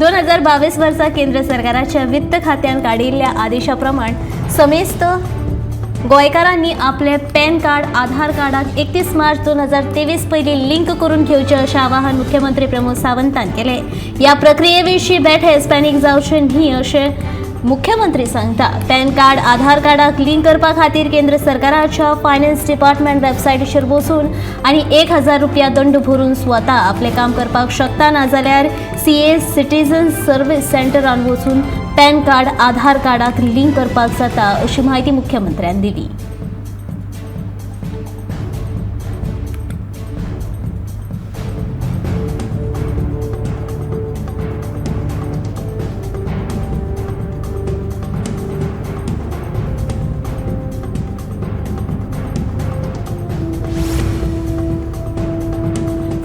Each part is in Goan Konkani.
2022 वर्सा केंद्र सरकाराच्या वित्त खात्यान काडिल्ल्या आदेशा प्रमाण समेस्त गोंयकारांनी आपले पॅन कार्ड आधार कार्डाक 31 मार्च 2023 पयलीं लिंक करून घेवचें अशें आवाहन मुख्यमंत्री प्रमोद सावंतान केलें. ह्या प्रक्रिये विशीं बेठेच पॅनीक जावचें न्ही अशें मुख्यमंत्री सांगता. पॅन कार्ड आधार कार्डाक लिंक करपा खातीर केंद्र सरकाराच्या फायनान्स डिपार्टमेंट वेबसायटीचेर वचून आनी 1000 रुपया दंड भरून स्वता आपलें काम करपाक शकता, नाजाल्यार सीए सिटीजन सर्व्हिस सेंटरान वचून पॅन कार्ड आधार कार्डाक लिंक करपाक जाता अशी म्हायती मुख्यमंत्र्यान दिली.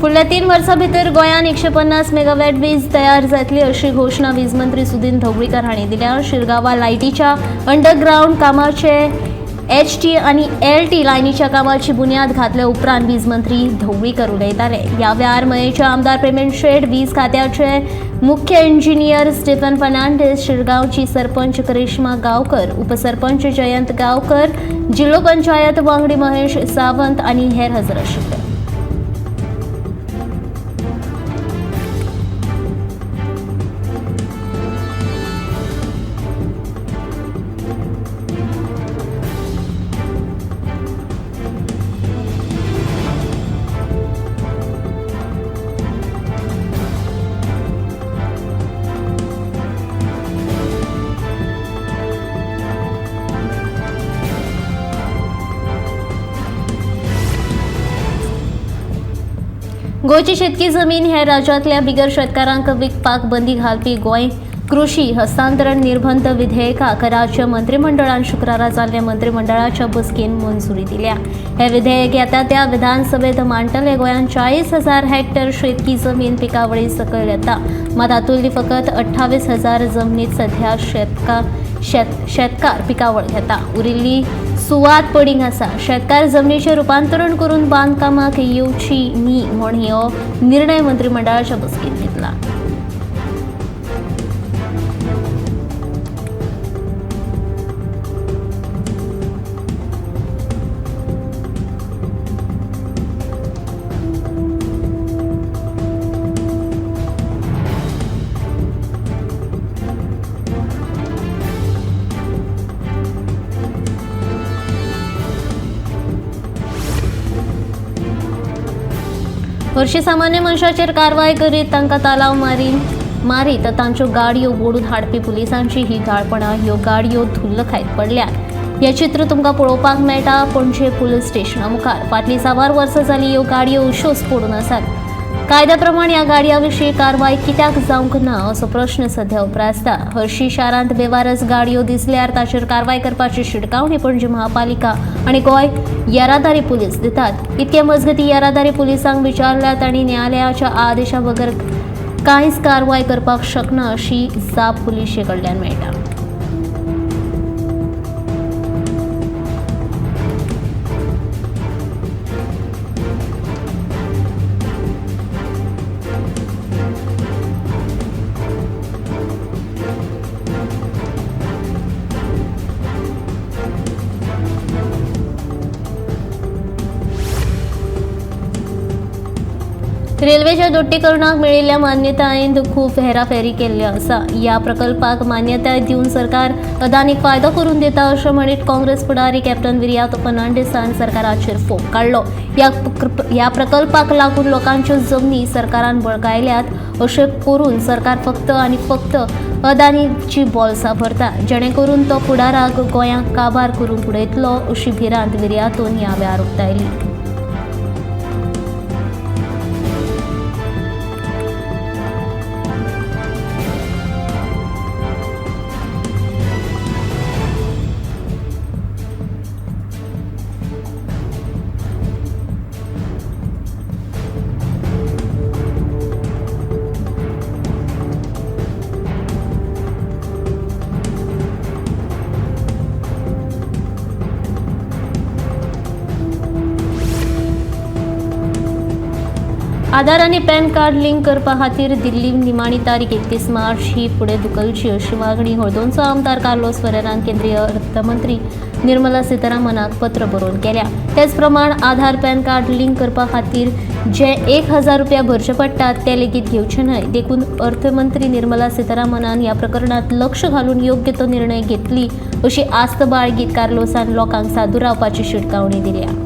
फुडल्या 3 वर्सां भितर गोंयांत 150 मेगावॅट वीज तयार जातली अशी घोशणा वीज मंत्री सुदिन ढवळीकर हांणी दिल्या. शिरगांवा लायटीच्या अंडरग्रावंड कामाचे एचटी आनी एलटी लायनीच्या कामाची बुन्याद घातल्या उपरांत वीज मंत्री ढवळीकर उलयताले. ह्या वेळार मयेचे आमदार प्रेमेंद शेट, वीज खात्याचे मुख्य इंजिनियर स्टीफन फर्नांडीस, शिरगांवची सरपंच करिश्मा गांवकर, उपसरपंच जयंत गांवकर, जिल्हो पंचायत वांगडी महेश सावंत आनी हेर हजर आशिल्ले. गोंयची शेतकी जमीन हे राज्यांतल्या बिगर शेतकारांक विकपाक बंदी घालपी गोंय कृषी हस्तांतरण निर्बंध विधेयकाक राज्य मंत्रिमंडळान शुक्रारा जाल्ल्या मंत्रिमंडळाच्या बसकेन मंजुरी दिल्या. हे विधेयक येता त्या विधानसभेत मांडटले. गोंयांत 40,000 हेक्टर शेतकी जमीन पिकावळी सकयल येता, मात हातूंतली फकत 28,000 जमनीत सध्या शेतकार पिकावळ घेता. उरिल्ली सुवात पडींग आसा. शेतकार जमनीचें रुपांतरण करून बांदकामाक येवची न्ही म्हूण हो निर्णय मंत्रिमंडळाच्या बसकेंत घेतला. हरशीं सामान्य मनशाचेर कारवाय करीत तांकां तालाव मारीत तांच्यो गाडयो ओडून हाडपी पुलिसांची ही घाळपणां. ह्यो गाडयो धुल्ल खायत पडल्यात. हें चित्र तुमकां पळोवपाक मेळटा पणजे पुलीस स्टेशना मुखार. फाटलीं 4 वर्सां जालीं ह्यो गाडयो अश्योच पडून आसात. कायद्या प्रमाण ह्या गाडयां विशीं कारवाय कित्याक जावंक ना असो प्रश्न सध्या उप्रासता. हरशीं शारांत बेवारस गाडयो दिसल्यार ताचेर कारवाय करपाची शिटकावणी पणजी महापालिका आनी गोंय येरादारी पुलीस दितात. इतके मजगतीं येरादारी पुलिसांक विचारल्यार तांणी न्यायालयाच्या आदेशा बगर कांयच कारवाय करपाक शकना अशी जाप पुलिशे कडल्यान मेळटा. रेल्वेच्या दोट्टीकरणाक मेळिल्ल्या मान्यतायेंत खूब हेराफेरी केल्ली आसा. ह्या प्रकल्पाक मान्यताय दिवन सरकार अदानीक फायदो करून दिता अशें म्हणीत काँग्रेस फुडारी कॅप्टन विरियातो फर्नांडीसान सरकाराचेर फोग काडलो. ह्या प्रकल्पाक लागून लोकांच्यो जमनी सरकारान बळकायल्यात अशें करून सरकार फक्त आनी फक्त अदानीची बोल्सां भरता, जेणे करून तो फुडाराक गोंयांक काबार करूंक उडयतलो अशी भिरांत विरियातोन ह्या वेळार उक्तायली. आधार आनी पॅन कार्ड लिंक करपा खातीर दिल्ली निमाणी तारीख 31 मार्च ही फुडें धुकलची अशी मागणी हळदोणचो आमदार कार्लोस फरेरान केंद्रीय अर्थमंत्री निर्मला सीतारामनाक पत्र बरोवन केल्या. तेच प्रमाण आधार पॅन कार्ड लिंक करपा खातीर जे 1000 रुपया भरचे पडटात ते लेगीत घेवचे न्हय, देखून अर्थमंत्री निर्मला सीतारामनान ह्या प्रकरणात लक्ष घालून योग्य तो निर्णय घेतली अशी आस्त बाळगीत कार्लोसान लोकांक सादूर रावपाची शिटकावणी दिल्या.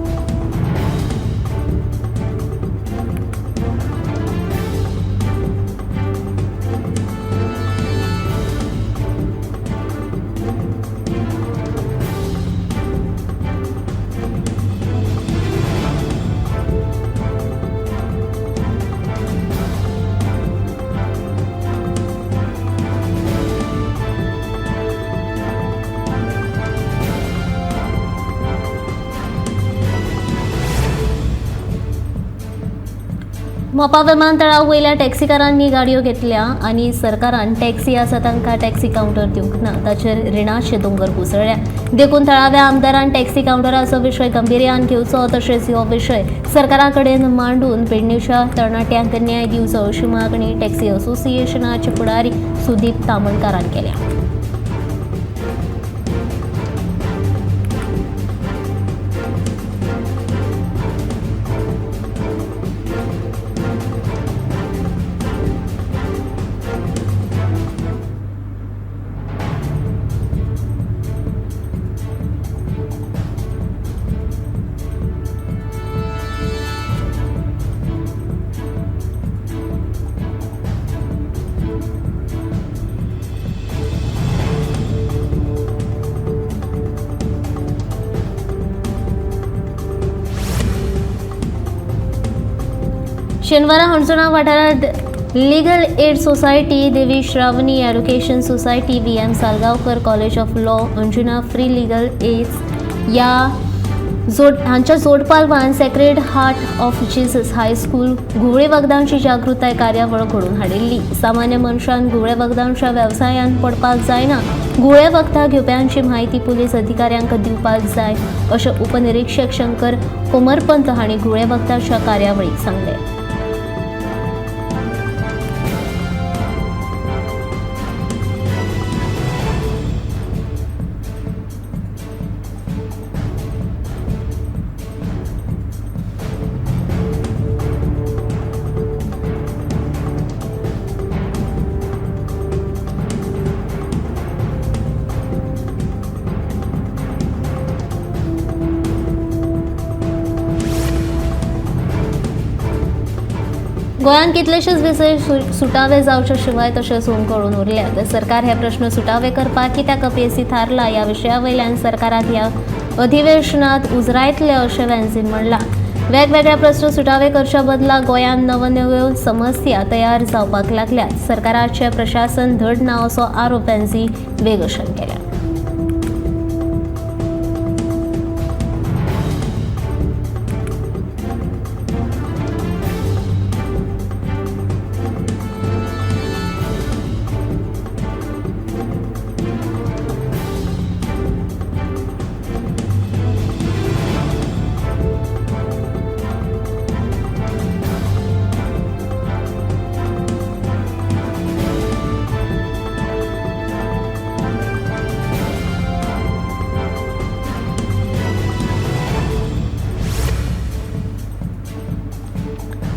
मोपा विमानतळा वयल्या टॅक्सीकारांनी गाडयो घेतल्या आनी सरकारान टॅक्सी आसा तांकां टॅक्सी कावंटर दिवंक ना, ताचेर रिणाचे दोंगर कोसळ्ळ्या. देखून थळाव्या आमदारान टॅक्सी कावंटराचो विशय गंभीर्यान घेवचो, तशेंच हो विशय सरकारा कडेन मांडून पेडणेच्या तरणाट्यांक न्याय दिवचो अशी मागणी टॅक्सी असोसिएशनाचे फुडारी सुदीप तामणकारान केल्या. शेनवारा हणजुणा वाठारांत legal aid society, Devi Shravani education society, V M Salgaocar college of law, Anjuna free legal aids या हांच्या जोडपालवान sacred heart of Jesus high school घुंवळे वखदांची जागृताय कार्यावळ घडोवन हाडिल्ली. सामान्य मनशान घुंवळे वखदांच्या वेवसायान पडपाक जायना, घुंवळे वखदां घेवप्यांची म्हायती पुलीस अधिकाऱ्यांक दिवपाक जाय अशें उपनिरीक्षक शंकर कोमरपंत हांणी घुंवळे वखदांच्या कार्यावळीक सांगलें. गोंयांत कितलेशेच विशय सुटावे जावचे शिवाय तशेंच हुमकळून उरल्यात. सरकार हे प्रश्न सुटावे करपाक कित्याक अपेसी थारला ह्या विशया वयल्यान सरकाराक ह्या अधिवेशनात उजरायतले अशें वेन्झीन म्हणलां. वेगवेगळे प्रश्न सुटावे करच्या बदला गोंयांत नवनव्यो समस्या तयार जावपाक लागल्यात. सरकाराचें प्रशासन धड ना असो आरोप वेन्झी वेगोशान केला.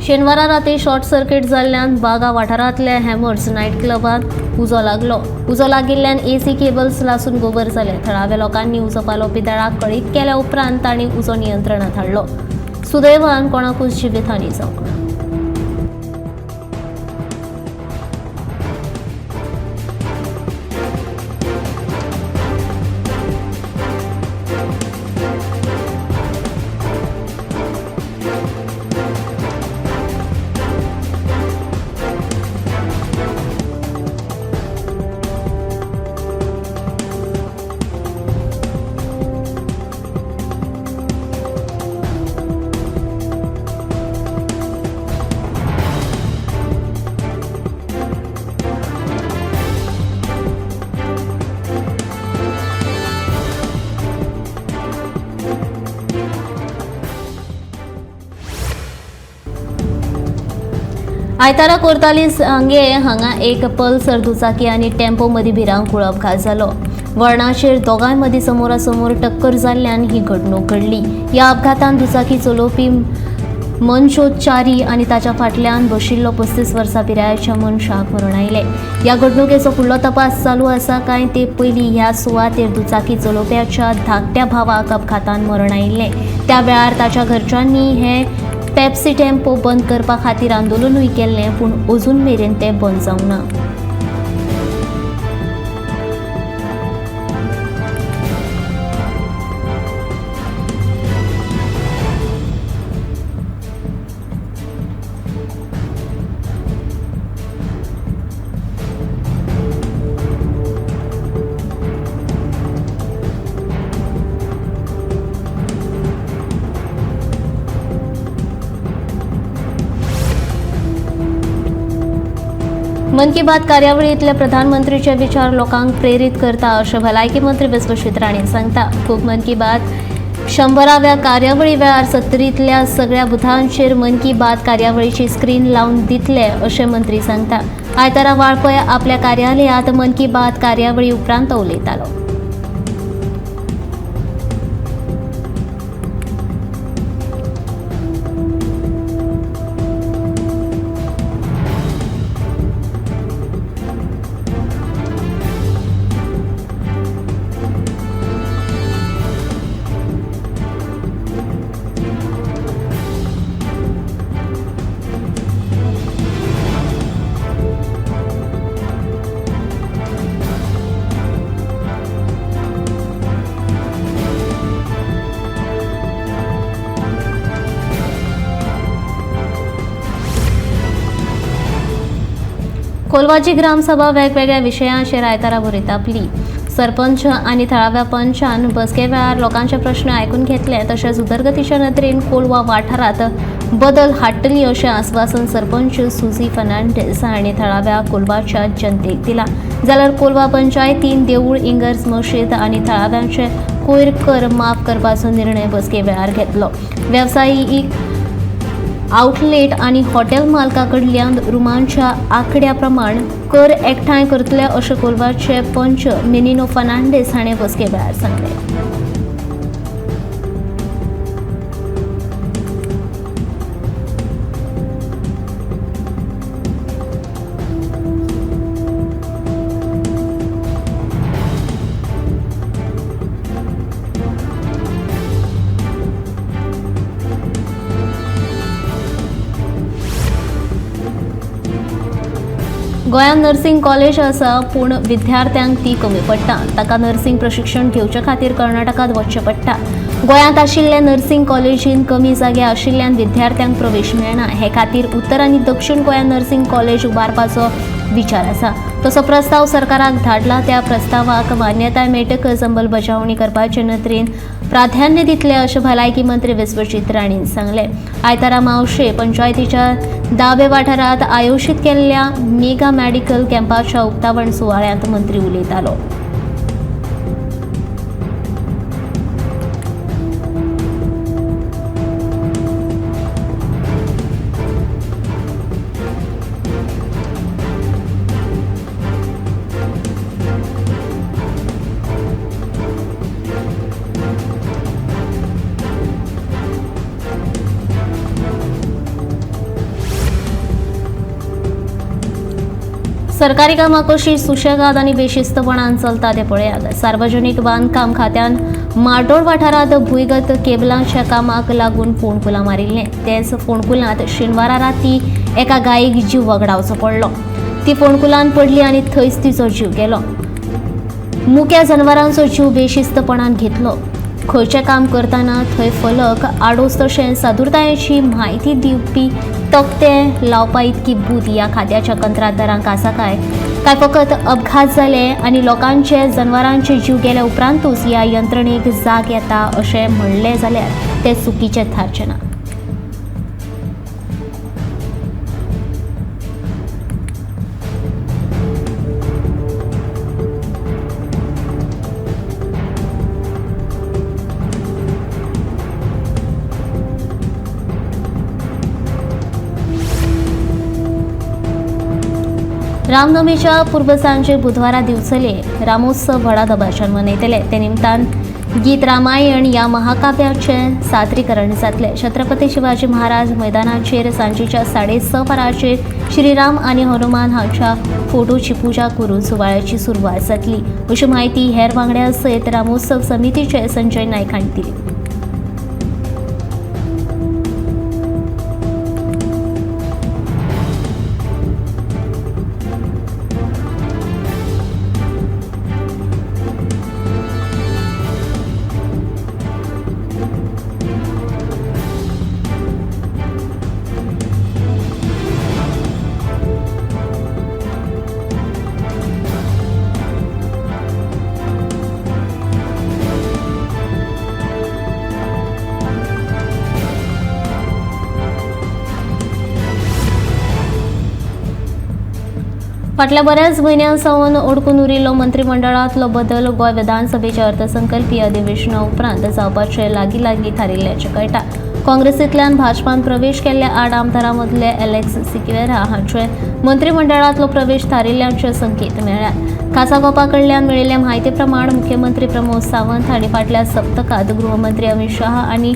शेनवारा राती शॉर्ट सर्किट जाल्ल्यान बागा वाठारांतल्या हॅमर्स नायट क्लबांत उजो लागलो. उजो लागिल्ल्यान एसी केबल्स लासून गोबर जाले. थळाव्या लोकांनी उजो पालोवपी दळाक कळीत केल्या उपरांत तांणी उजो नियंत्रणांत हाडलो. सुदैवान कोणाकूच जिवीतहानी जावंक ना. आयतारा कोरताली सांगे हांगा एक पल्सर दुचाकी आनी टेम्पो मदीं भिरांकूळ अपघात जालो. वळणाचेर दोगांय मदीं समोरासमोर टक्कर जाल्ल्यान ही घडणूक घडली. ह्या अपघातान दुचाकी चलोवपी मनशोत च्यारी आनी ताच्या फाटल्यान बशिल्लो 35 वर्सां पिरायेच्या मनशाक मरण आयलें. ह्या घडणुकेचो फुडलो तपास चालू आसा. कांय ते पयलीं ह्या सुवातेर दुचाकी चलोवप्याच्या धाकट्या भावाक अपघातान मरण आयिल्लें. त्या वेळार ताच्या घरच्यांनी हे पेप्सी टेम्पो बंद करपा खातीर आंदोलनूय केल्लें, पूण अजून मेरेन तें बंद जावंक ना. मन की बात कार्यावळींतले प्रधानमंत्रीचे विचार लोकांक प्रेरीत करता अशें भलायकी मंत्री विश्वजीत राणे सांगता. खूब मन की बात 100व्या कार्यावळी वेळार 70तल्या सगळ्या बुथांचेर मन की बात कार्यावळीची स्क्रीन लावन दितले अशें मंत्री सांगता. आयतारा वाळपय आपल्या कार्यालयांत मन की बात कार्यावळी उपरांत तो उलयतालो. कोलवाची ग्रामसभा वेगवेगळ्या विशयांचेर आयतारा बरयता आपली. सरपंच आनी थळाव्या पंचान बसके वेळार लोकांचे प्रश्न आयकून घेतले. तशेंच उदरगतीच्या नदरेन कोलवा वाठारांत बदल हाडटली अशें आस्वासन सरपंच सुझी फर्नांडीस हांणी थळाव्या कोलवाच्या जनतेक दिला. जाल्यार कोलवा पंचायतीन देवूळ, इंगर्ज मशीद आनी थळाव्यांचे कोयर कर माफ करपाचो निर्णय बसके वेळार घेतलो. वेवसायीक आउटलेट आनी हॉटेल मालका कडल्यान रुमांच्या आंकड्या प्रमाण कर एकठांय करतले अशें कोलवाचे पंच मिनिनो फर्नांडीस हाणें बसके वेळार सांगलें. गोंयांत नर्सिंग कॉलेज आसा, पूण विद्यार्थ्यांक ती कमी पडटा. ताका नर्सिंग प्रशिक्षण घेवचे खातीर कर्नाटकांत वचचें पडटा. गोंयांत आशिल्ल्या नर्सिंग कॉलेजीन कमी जागे आशिल्ल्यान विद्यार्थ्यांक प्रवेश मेळना. हे खातीर उत्तर आनी दक्षिण गोंयांत नर्सिंग कॉलेज उबारपाचो विचार आसा. तसो प्रस्ताव सरकाराक धाडला. त्या प्रस्तावाक मान्यताय मेळटकच अंमलबजावणी करपाचे नदरेन प्राधान्य दितले अशें भलायकी मंत्री विश्वजीत राणेन सांगलें. आयतारा मावशे पंचायतीच्या दाबे वाठारांत आयोजीत केल्ल्या मेगा मेडिकल कॅम्पाच्या उक्तावण सुवाळ्यांत मंत्री उलयतालो. सरकारी कामां कशी सुशेगाद आनी बेशिस्तपणान चलता तें पळयात. सार्वजनीक बांदकाम खात्यान मार्डोळ वाठारांत भुंयगत केबलांच्या कामाक लागून फोंडकुलां मारिल्लें. तेच फोंडकुलांत शेनवारा राती एका गायेक जीव वगडावचो पडलो. ती फोंडकुलांत पडली आनी थंयच तिचो जीव गेलो. मुक्या जनावरांचो जीव बेशिस्तपणान घेतलो. खंयचें काम करतना थंय फलक आडोस तशेंच सादुरतायेची म्हायती दिवपी तकटे लावपा इतकी बूद ह्या खात्याच्या कंत्राटदारांक आसा काय? काय फकत अपघात जाले आनी लोकांचे जनावरांचे जीव गेल्या उपरांतूच ह्या यंत्रणेक जाग येता अशें म्हणलें जाल्यार तें चुकीचें थारचें ना. रामनवमीच्या पूर्वसांजे बुधवारा दिवचले रामोत्सव व्हडा दबाज्यान मनयतले. ते निमतान गीत रामायण ह्या महाकाव्याचें सादरीकरण जातलें. छत्रपती शिवाजी महाराज मैदानाचेर सांजेच्या 6:30 वरांचेर श्रीराम आनी हनुमान हांच्या फोटोची पुजा करून सुवाळ्याची सुरवात जातली अशी म्हायती हेर वांगड्यां सयत रामोत्सव समितीचे संजय नायक हांणी दिली. फाटल्या बऱ्याच म्हयन्यां सावन अडकून उरिल्लो मंत्रिमंडळांतलो बदल गोंय विधानसभेच्या अर्थसंकल्पीय अधिवेशना उपरांत जावपाचे लागीं लागीं थारिल्ल्याचें कळटा. काँग्रेसींतल्यान भाजपान प्रवेश केल्ल्या 8 आमदारां मदले एलेक्स सिक्वेरा हांचे मंत्रिमंडळांतलो प्रवेश थारिल्ल्याचे संकेत मेळ्ळ्यात. खासा गोपा कडल्यान मेळिल्ले म्हायती प्रमाण मुख्यमंत्री प्रमोद सावंत हांणी फाटल्या सप्तकांत गृहमंत्री अमित शाह आनी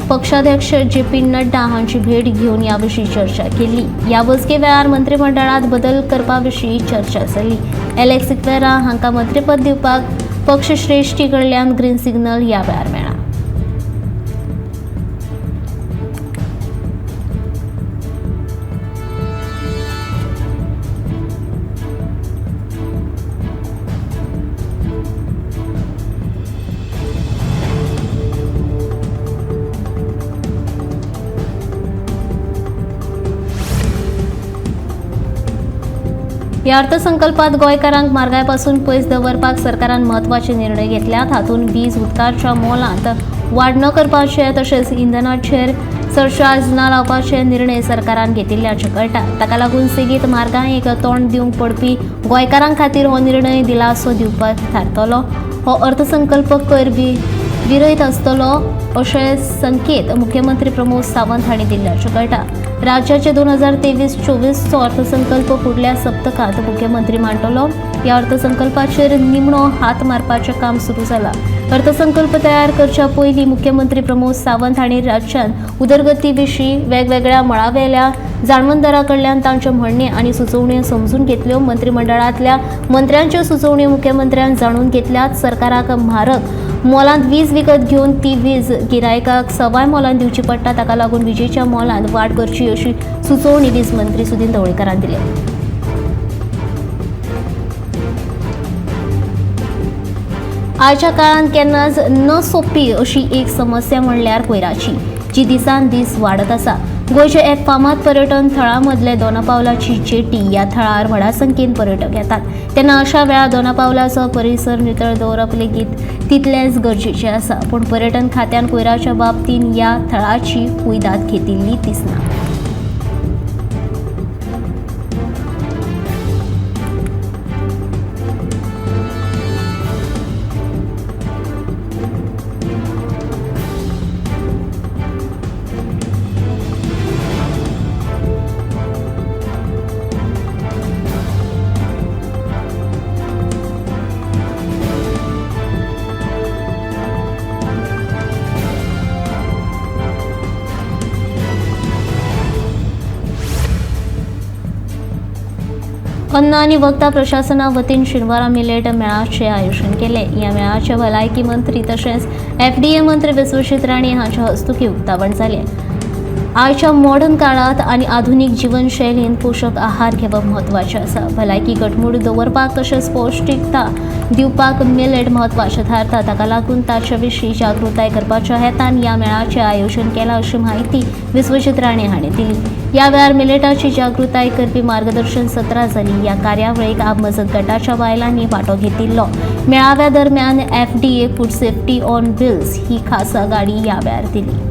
पक्षाध्यक्ष जे पी नड्डा हांची भेट घेवन ह्या विशीं चर्चा केली. ह्या बसके वेळार मंत्रिमंडळांत बदल करपा विशीं चर्चा जाली. एलेक्स सिक्वेरा हांकां मंत्रीपद दिवपाक पक्षश्रेश्ठी कडल्यान ग्रीन सिग्नल ह्या वेळार मेळ्ळा. ह्या अर्थसंकल्पात गोंयकारांक म्हारगायपासून पयस दवरपाक सरकारान म्हत्वाचे निर्णय घेतल्यात. हातूंत वीज उदकाच्या मोलांत वाड न करपाचे तशेंच इंधनाचेर सरचार्ज ना लावपाचे निर्णय सरकारान घेतिल्ल्याचें कळटा. ताका लागून सेगीत म्हारगायेक तोंड दिवंक पडपी गोंयकारां खातीर हो निर्णय दिलासो दिवपाक थारतलो. हो अर्थसंकल्प कर विरयत आसतलो अशे संकेत मुख्यमंत्री प्रमोद सावंत हांणी दिल्ल्याचें कळटा. राज्याचे 2023-24चो अर्थसंकल्प फुडल्या सप्तकांत मुख्यमंत्री मांडटलो. ह्या अर्थसंकल्पाचेर निमणो हात मारपाचें काम सुरू जालां. अर्थसंकल्प तयार करच्या पयलीं मुख्यमंत्री प्रमोद सावंत हांणी राज्यांत उदरगती विशीं वेगवेगळ्या मळावेल्या जाणवणदारां कडल्यान तांचें म्हणणें आनी सुचोवण्यो समजून घेतल्यो. मंत्रिमंडळांतल्या मंत्र्यांच्यो सुचोवण्यो मुख्यमंत्र्यान जाणून घेतल्यात. सरकाराक म्हारग मोलांत वीज विकत घेवन ती वीज गिरायकाक सवाय मोलांत दिवची पडटा. ताका लागून विजेच्या मोलांत वाड करची अशी सुचोवणी वीज मंत्री सुदिन ढवळीकारान दिल्या. आयच्या काळांत केन्नाच न सोंपी अशी एक समस्या म्हणल्यार कोयराची, जी दिसान दीस वाडत आसा. गोंयच्या एक फामाद पर्यटन थळां मदले दोनापावलाची जेटी ह्या थळार व्हडा संख्येन पर्यटक येतात. तेन्ना अशा वेळार दोनापावलाचो परिसर नितळ दवरप लेगीत तितलेंच गरजेचें आसा. पूण पर्यटन खात्यान कोयराच्या बाबतींत ह्या थळाची कुयदाद घेतिल्ली दिसना. अन्न आनी वखदां प्रशासना वतीन शेनवारा मिलेट मेळाचें आयोजन केलें. ह्या मेळाचें भलायकी मंत्री तशेंच एफडीए मंत्री विश्वजीत राणे हांच्या हस्तुकीं उक्तावण जालें. आयच्या मॉडर्न काळांत आनी आधुनीक जिवनशैलींत पोशक आहार घेवप म्हत्वाचें आसा. भलायकी घटमूट दवरपाक तशेंच पौश्टिकता दिवपाक मिलेट म्हत्वाचें थारता. ताका लागून ताचे विशीं जागृताय करपाच्या हेतान ह्या मेळाचें आयोजन केलां अशी म्हायती विश्वजीत राणे हांणी दिली. ह्या वेळार मिलेटाची जागृताय करपी मार्गदर्शन सत्रां जालीं. ह्या कार्यावळीक आप मजत गटाच्या बायलांनी वांटो घेतिल्लो. मेळाव्या दरम्यान FDA food safety on wheels ही खासा गाडी ह्या वेळार दिली.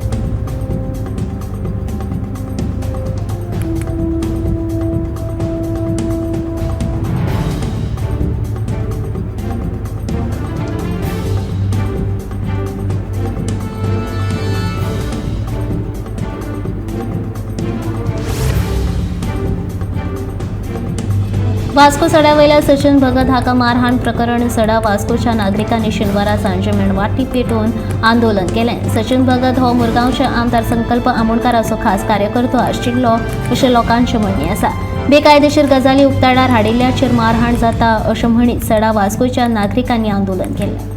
वास्को सड्यावयल्या सचिन भगत हाका मारहाण प्रकरण सडा वास्कोच्या नागरिकांनी शेनवारा सांजे मेणवाटी पेटोवन आंदोलन केलें. सचिन भगत हो मुरगांवचे आमदार संकल्प आमोणकाराचो खास कार्यकर्तो आशिल्लो अशें लोकांचें म्हणणें आसा. बेकायदेशीर गजाली उक्ताडार हाडिल्ल्याचेर मारहाण जाता अशें म्हणीत सडा वास्कोच्या नागरिकांनी आंदोलन केलें.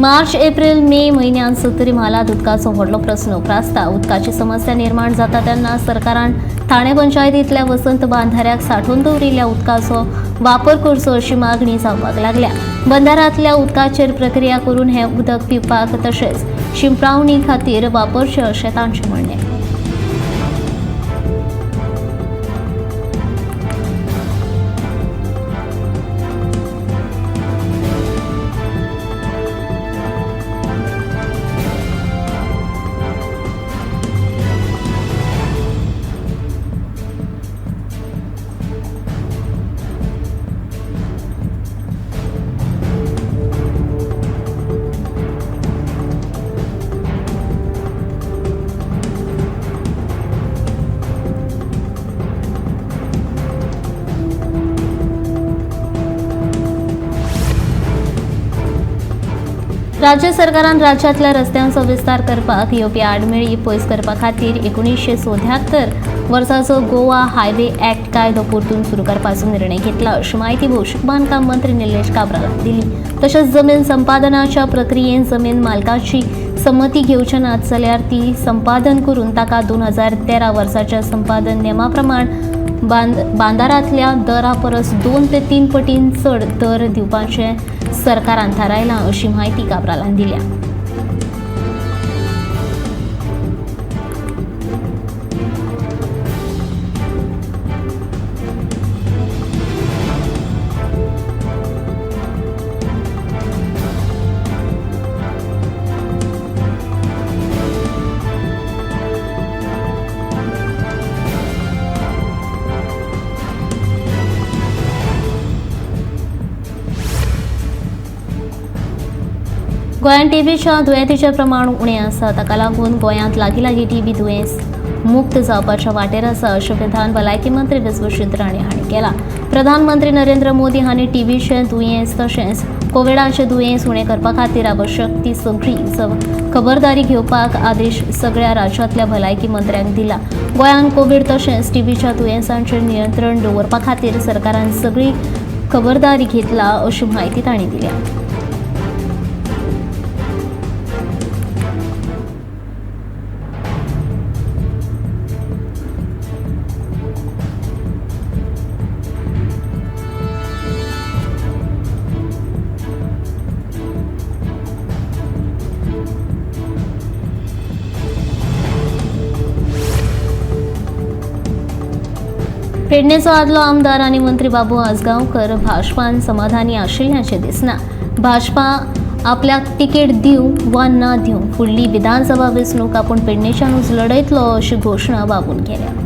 मार्च एप्रिल मे म्हयन्यांत सत्तरी म्हालांत उदकाचो व्हडलो प्रस्न उप्रासता. उदकाची समस्या निर्माण जाता तेन्ना सरकारान ठाणे पंचायतींतल्या वसंत बांधाऱ्याक सांठोवन दवरिल्ल्या उदकाचो वापर करचो अशी मागणी जावपाक लागल्या. बंदारांतल्या उदकाचेर प्रक्रिया करून हें उदक पिवपाक तशेंच शिंपणावणी खातीर वापरचें अशें तांचें म्हणणें. राज्य सरकारान राज्यांतल्या रस्त्यांचो विस्तार करपाक येवपी आडमेळी पयस करपा खातीर 1974 वर्साचो गोवा हायवे ॲक्ट कायदो परतून सुरू करपाचो निर्णय घेतला अशी म्हायती भौशीक बांदकाम मंत्री निलेश काब्रालान दिली. तशेंच जमीन संपादनाच्या प्रक्रियेन जमीन मालकाची संमती घेवचे नात जाल्यार ती संपादन करून ताका 2013 वर्साच्या संपादन नेमा प्रमाण बांदारांतल्या दरा परस 2 ते 3 पटीन चड दर दिवपाचें सरकारान थारायलां अशी म्हायती काब्रालान दिल्या. गोंयांत टीबीच्या दुयेंतीचें प्रमाण उणें आसा. ताका लागून गोंयांत लागीं लागीं टीबी दुयेंस मुक्त जावपाच्या वाटेर आसा अशें विधान भलायकी मंत्री विश्वजीत राणे हांणी केलां. प्रधानमंत्री नरेंद्र मोदी हांणी टीबीचें दुयेंस तशेंच कोविडाचें दुयेंस उणें करपा खातीर आवश्यक ती सगळी खबरदारी घेवपाक आदेश सगळ्या राज्यांतल्या भलायकी मंत्र्यांक दिला. गोंयांत कोवीड तशेंच टीबीच्या दुयेंसांचेर नियंत्रण दवरपा खातीर सरकारान सगळी खबरदारी घेतला अशी म्हायती तांणी दिल्या. पेडणेचो आदलो आमदार आनी मंत्री बाबू आजगांवकर भाजपान समाधानी आशिल्ल्याचें दिसना. भाजपा आपल्याक तिकेट दिवं वा ना दिवं फुडली विधानसभा वेंचणूक आपूण पेडणेच्यानूच लढयतलो अशी घोशणा बाबून केल्या.